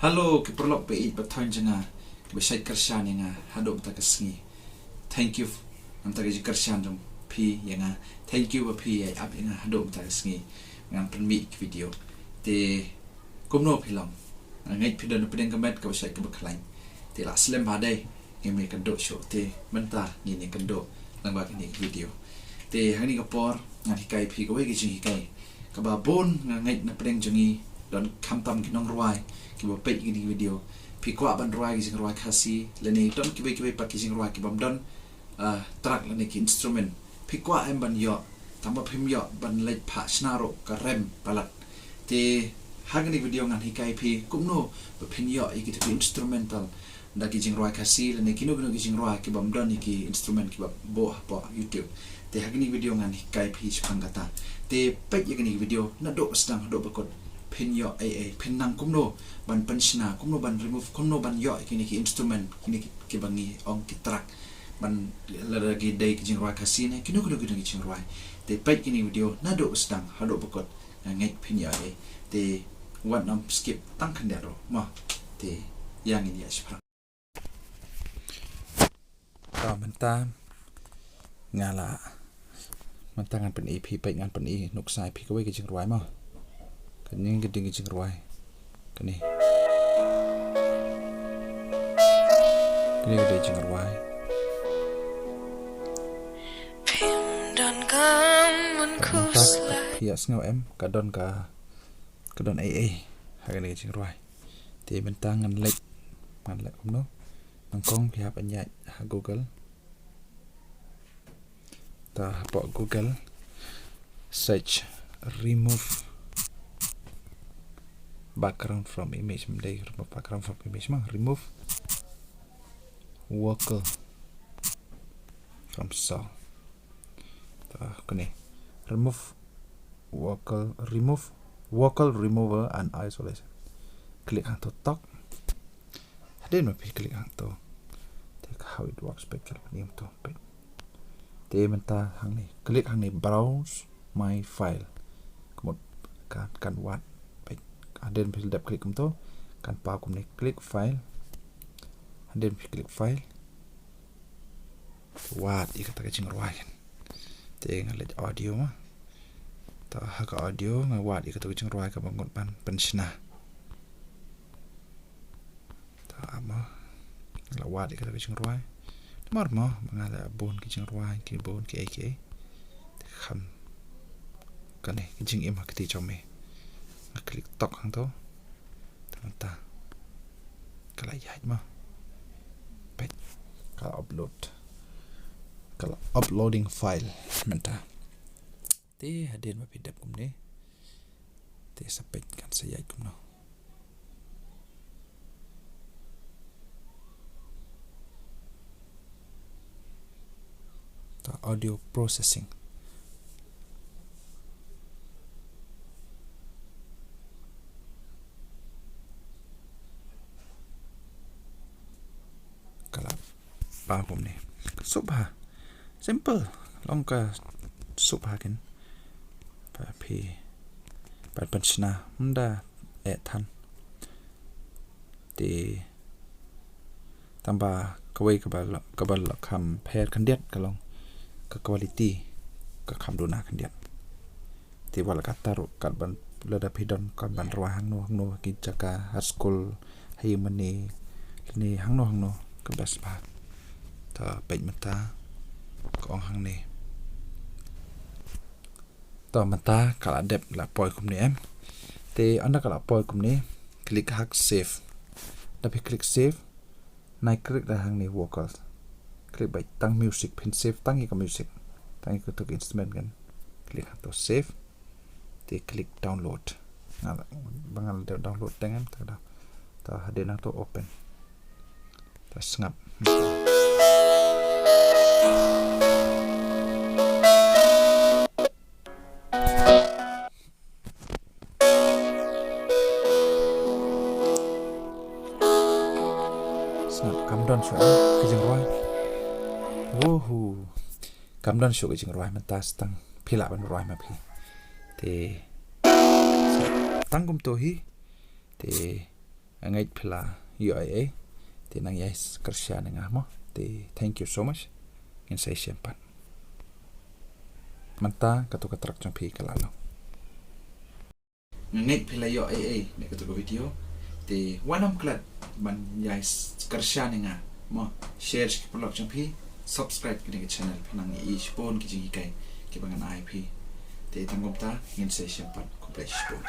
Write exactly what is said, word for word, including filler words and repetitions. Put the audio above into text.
Hello ki paralok ba ïeit ba thoiñ jong nga, ki ba shait kyrshan ïa nga haduh mynta ka sngi. Thank you. Namar ka jingkyrshan jong phi ïa nga. Thank you ba phi ïa ap ïa nga haduh mynta ka sngi. Ngan pynmih ki video. Te kumno phi long? Nga ngeit phi don pdeng ka met kaba shait kaba khlaiñ. Te la slem ba dei ngim ïa kynduh shuh, te mynta ngin ïa kynduh lyngba kane ka video. Te ha kane ka por ngan hikai phi kawei ka jinghikai kaba bun nga ngeit na pdeng jong ngi don khamtam ki nongrwai kiba peit kane ka video. Phi kwah ban rwai ki jingrwai Khasi lane don kiwei kiwei pat ki jingrwai kibym don, ah, track lane ki instrument. Phi kwah em ban ïoh, tangba phim ïoh ban leit phah shna ruh ka rem palat. Te ha kane ka video ngan hikai phi kumno ba phin ïoh ïa kito ki instrumental da ki jingrwai Khasi lane kino kino ki jingrwai kibym don ïa ki instrument kiba buh hapoh YouTube. Te ha kane ka video ngan hikai phi shaphang kata. Te peit ïa kane ka video naduh ba sdang haduh ba kut, phin ïoh ei ei, phin nang kumno ban pynshna, kumno ban remove, kumno ban ïoh ïa kine ki instrument, kine ki, kiba ngi ong ki track, ban lada ki dei ki jingrwai Khasi ne kino kino kino ki jingrwai. Te peit kane ka video naduh ba sdang haduh ba kut. Nga ngeit phin ïoh ei. Te wat nym skip tang khyndiat ruh mo. Te ïa ngin ïa shiphrang. To mynta nga la, mynta ngan pyni phi, peit ngan pyni nuksa ïa phi kawei ka jingrwai mo. Kane ka dei ka jingrwai. Kane. Kane ka dei jingrwai. Mynta phi ïa sngew em, ka don ka, ka don ei ei ha kane ka jingrwai. Te mynta ngan leit, ngan leit kumno? Nyngkong phi hap ban ïaid ha Google. To hapoh Google search remove background from image, ym dei remove background from image mo, remove vocal from sound. To kane, remove vocal, remove vocal removal and isolation. Click hangto tok. Hadien ba phi click hangto, te ka how it works peit ka la niam to peit. Te mynta hangne, click hangne browse my file. Ka mut kan, kan wad peit. Hadien phi dep click kumto, kan paw kumne, click file. Hadien phi click file, wad ïa kata ka jingrwai kan. Te nga leit audio mo. To ha ka audio nga wad ïa kata ka jingrwai kaba ngut ban pynshna. To mo, nga la wad ïa kata ka jingrwai. Namar mo ba nga la bun ki jingrwai, ki bun kiei kiei. Te kham kane ka jingim ha kti jong me. Nga click tok hangto. Te mynta ka la ïaid mo. Peit, ka la upload. Ka la uploading file mynta. Te hadien ba phi dep kumne, te sa peit kan sa ïaid kumno. To audio processing. Ka la ba kumne. Suk bha. Simple. Long ka suk bha kin. Ba phi, ba pynshna ym da eh than. Te tangba kawei kaba la, kaba la kham pher khyndiat ka long ka quality, ka kham duna khyndiat. Te wat la katta ruh, kat ban, lada phi don kam ban rwai hangno hangno, ki jaka ha skul, ha ïing mane, lane hangno hangno, ka best bha. To peit mynta, ka ong hangne. To mynta ka la dep, la poi kumne em. Te ynda ka la poi kumne, click ha ka save. Da phi click save, nai click da hangne vocals. Click beit tang music, phin save tang ïa ka music. Tang ïa kato ka instrument kan. Click hangto save. Te click download. Nga la, ba nga la download teng em, te ka da. To hadien hangto open. To sngap. Sngap, kam don shuh ka jingrwai. Woohoo. Kam don shuh ka jingrwai, mynta sa tang phi lah ban rwai ma phi. Te sa tang kumto hi. Te Nga ngeit phi la ïoh ei ei. Te nang ïai kyrshan ïa nga mo. Te thank you so much. Ngin sa ïashem pat. Mynta katu ka track jong phi ka la long. Nga ngeit phi la ïoh ei ei na katu ka video. Te wat nym klet ban ïai kyrshan ïa nga mo. Share sha ki paralok jong phi. Subscribe kane ka channel phin nang ïohi shibun ki jinghikai kiba ngan ai phi. Te tang kumta ngin sa ïashem pat. Khublei shibun.